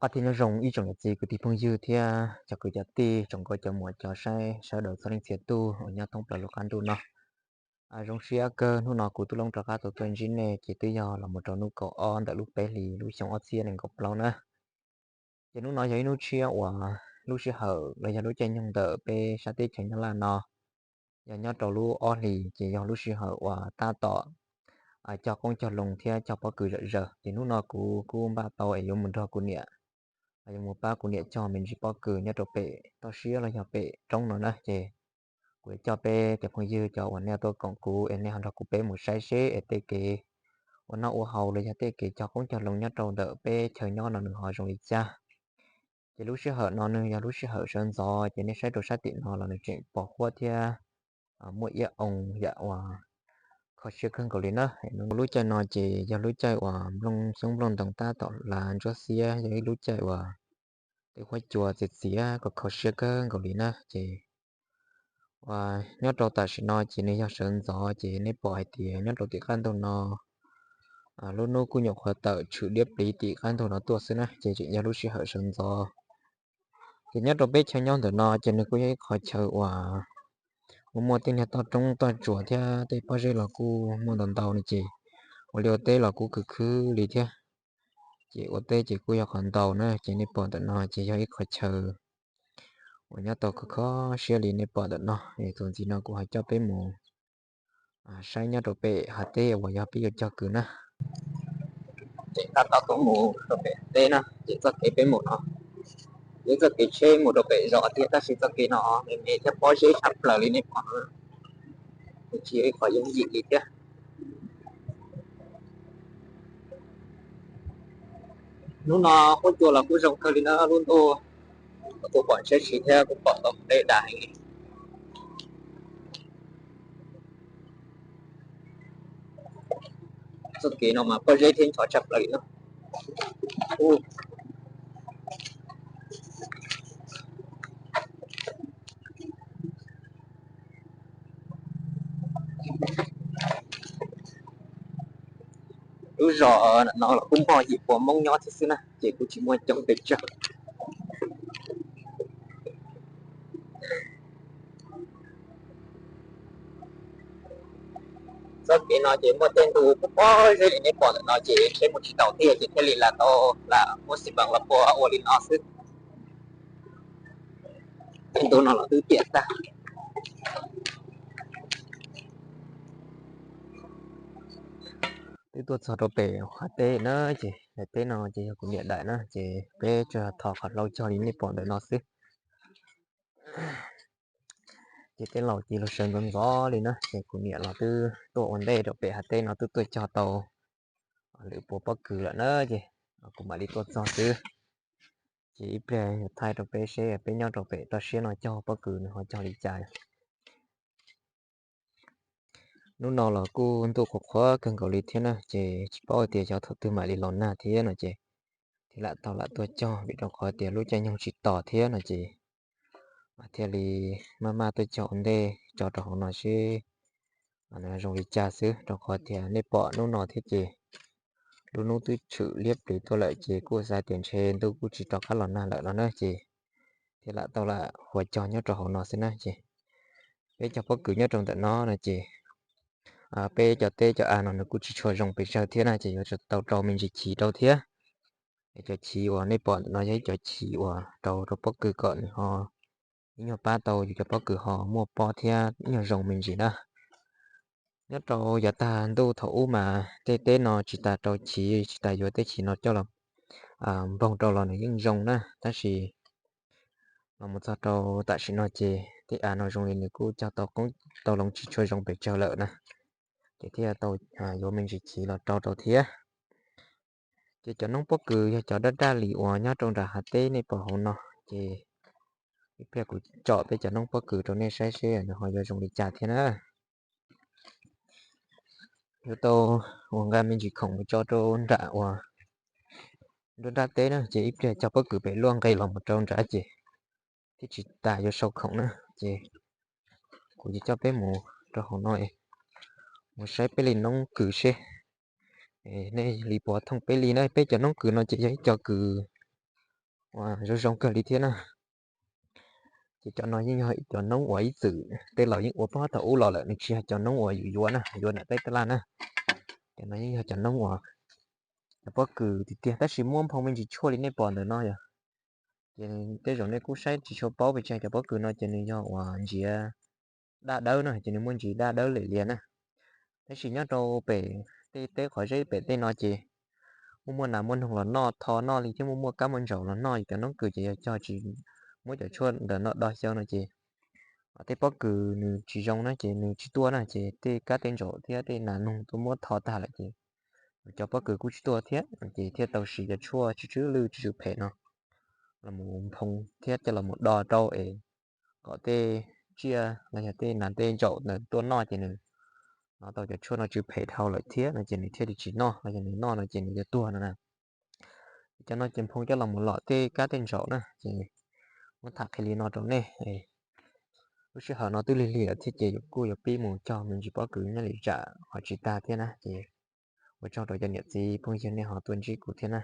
Pab thiab nyob zoo ib tsoom niam txiv kwv tij phooj ywg thiab cov kwv cov tij tsoom nkauj cov muam cov saib sawv daws txhua leej txhia tus uas nyob thoob plaws lub qab ntuj no. Zoo siab kawg hnub no kuv tub Loob rov qab tau tuaj ntsib nej ces twb yog los mus rau hnub kaum ob ntawm lub peb hlis lub xyoo ob txhiab nees nkaum plaub na. Ces hnub no yog ib hnub tshiab uas lub sij hawm los yog lub caij nyoog ntawm peb sab teb chaws Nyab Laj no yog nyob rau lub ob hlis ces yog lub sij hawm uas tab tom cog qoob cog loo thiab cog pob kws zom zaws. Ces hnub no kuv kuj npaj tau es yuav mus nrog kuv niam, yuav mus pab kuv niam cog me ntsis pob kws nyob rau pem toj siab los yog pem roob no na. Ces kuv yuav coj peb cov phooj ywg cov uas nej tuaj koom kuv es nej ho nrog kuv peb mus saib seb es tej kev ua noj ua haus los yog tej kev cog qoob cog loo nyob rau ntawm peb chaw nyob no nws ho zoo li cas. Ces lub sij hawm no nws yog lub sij hawm sawv ntxov ces nej saib rau sab tim no los nws tseem pos huab thiab muaj iab oo yam uas kho siab kawg nkaus li na. Lub caij no ces yog lub caij uas nplooj xyoob nplooj ntoo tab tom hlav ntsuab xiab, yog ib lub caij uas tej huab cua txias txias kom kho siab kawg nkaus li na. Ces uas nyob rau tam sim no ces nws yog sawv ntxov ces nej pom hais tias nyob rau tim qab ntug no lub hnub kuj nyuam qhuav tawm tshwm diab pliv tim qab ntug no tuaj xwb na, ces tseem yog lub sij hawm sawv ntxov. Ces nyob rau peb chaw nyob ntawm no ces nws kuj yog ib qhov chaw uas muaj muaj tej niag toj roob toj tsuas thiab tej pob zeb los kuj muaj ntau ntau no ces ua li ua teb los kuj khwv khwv li thiab. Ces ua teb ces kuj yog qhov ntau na, ces nej pom ntawm no ces yog ib qhov chaw uas nyob tau kho kho siab li nej pom ntawm no. Txuas ntxiv no kuv ho coj peb mus saib nyob rau pem hav teb uas yog peb yuav cog kws na. Ces tab tom tuaj mus rau pem hav teb na, ces txoj kev peb mus no, yog txoj kev tsheb mus rau pem zos tiag tab sis txoj kev no me me thiab pob zeb tshaj plaws li nej pom no, tsis yog ib qhov yooj yim li thiab. Hnub no huab cua los kuj zoo kawg li na, lub ntuj kuj pom siab siv thiab kuj pom tau deb dav heev li. Txoj kev no mas pob zeb thiab ncho tshaj plaws li na. Lub zos no los kuj muaj yim pua Hmoob nyob thiab xwb na, ces kuj tsis muaj coob pes tsawg. Txoj kev no ces muaj tej ntu kuj pob zeb li nej pom ntawm no ces tsheb mus tsis tau thiab ces thiaj li lam tau lam muab xi mas los pua ua li no xwb. Tej ntu no los twb tiam tag. Twb tuaj txog rau pem hav teb na, ces hav teb no ces yog kuv niam daim na, ces peb tsuas thov qhov hlau cog li nej pom ntawm no xwb. Ces tej laus ces los sawv ntxov ntxov li na, ces kuv niam los twb tuaj ua ntej rau pem hav teb no twb tuaj cog tau lwm pua pob kws lawm na, ces kuv mam li tuaj txog xwb. Ces ib pliag yuav thaij rau peb seb peb nyob rau pem toj siab no cog pob kws nws ho cog li cas. Hnub no los kuj ntuj qhuav qhuav kawg nkaus li thiab na, ces tsis paub tias xyov thaum twg mam li los nag thiab no ces thiaj lam tau lam tuaj cog, vim rau qhov tias lub caij nyoog tsis tos thiab no ces thiaj li maj maj tuaj cog ua ntej tso rau hauv no seb zoo li cas xwb, rau qhov tias nej pom hnub no thiab ces lub hnub twb tshwm liab pliv tuaj lawm ces kuj xav tias ntshe ntuj kuj tsis rov qab los nag lawm no na, ces thiaj lam tau lam huas cog nyob rau hauv no xwb na. Ces peb cog pob kws nyob rau ntawm no no ces peb cov teb cov av no nws kuj tsis tshua zoo pes tsawg thiab na, ces yuav tsum tau rau me ntsis chiv rau thiab. Es cov chiv uas nej pom ntawm no yog ib cov chiv uas rau rau pob kws kom nws ho ib nyuag pab tau yus cov pob kws ho muaj pob thiab ib nyuag zoo me ntsis na. Nyob rau yav tag ntuj thaum ub mas tej teb no tsis tas rau chiv, tsis tas yuav tej chiv no coj los npoog rau los nws yeej zoo na, tab sis los mus txog rau tam sim no ces tej av no zoo li nws kuj cog tau qoob tau loo tsis tshua zoo pes tsawg lawm na, ces thiaj tau yuav me ntsis chiv los rau rau thiab. Ces cov noob pob kws yog cov daj daj li uas nyob rau nram hav teb nej pom hauv no, ces ib pliag kuv tsom peb cov noob pob kws rau nej saib seb nws ho yuav zoo li cas thiab na. Yuav tau uas nqa me ntsis khoom mus tso rau nram uas nruab nrab teb na, ces ib pliag cog pob kws pem luaj nqe los mus rau nrad ces thiaj tsis tas yuav sau khoom na. Ces kuv yuav coj peb mus rau hauv no, mus saib peb li noob kws seb nej li puas thooj peb li na. Peb cov noob kws no ces yog ib co kws zoo zoo kawg li thiab na. Ces cov no yeej yog cov noob uas ib txwm tej laus yeej ua puag thaum ub los lawm, nws tsis yog cov noob uas yus yuav na, yuav ntawm teb tab laj na. Cov no yeej yog cov noob uas cov pob kws tiag tiag, tab sis muab nphoo me ntsis tshuaj li nej pom ntawm no yog. Ces tej zaum nej kuj saib tsis tshua paub pes tsawg, cov pob kws no ces nws yog uas ntsiav daj dawb na, ces nws muaj ntsis daj dawb li lias na. Tab sis nyob rau pem tej teb qhov zeb pem tej no ces muaj muaj nas muaj noog los noj, tho noj li thiab muaj muaj kab muaj ntsaum los noj. Cov noob kws ces yog cog tsis muab cov tshuaj ntawm no do xyaw no ces tej pob kws nws tsis zoo na ces nws tsis tuaj na, ces tej kab tej ntsaum thiab tej nas noog tuaj muab tho tag lawm ces cov pob kws kuj tsis tuaj thiab, ces thiaj tau siv cov tshuaj tsw tsw lwj tsw tsw phem no los nphoo thiab coj los do rau es kom tej tsiaj los yog tej nas tej ntsaum ntawd tuaj noj ces nws nov tau cov tshuaj no tsw phem dhau lawm thiab no ces nws thiaj li tsis noj, los yog nws noj no ces nws yuav tuag no na. Cov no ces nphoo coj los mus lom tej kab tej ntsaum na ces muab tham qhia li no rau nej. Lub sij hawm no twb lig lig lawm thiab ces kuj yuav pib mus cog me ntsis pob kws nyob li tsam ho tsis tag thiab na ces ua tsaug rau cov niam txiv phooj ywg nej ho tuaj ntsib kuv thiab na.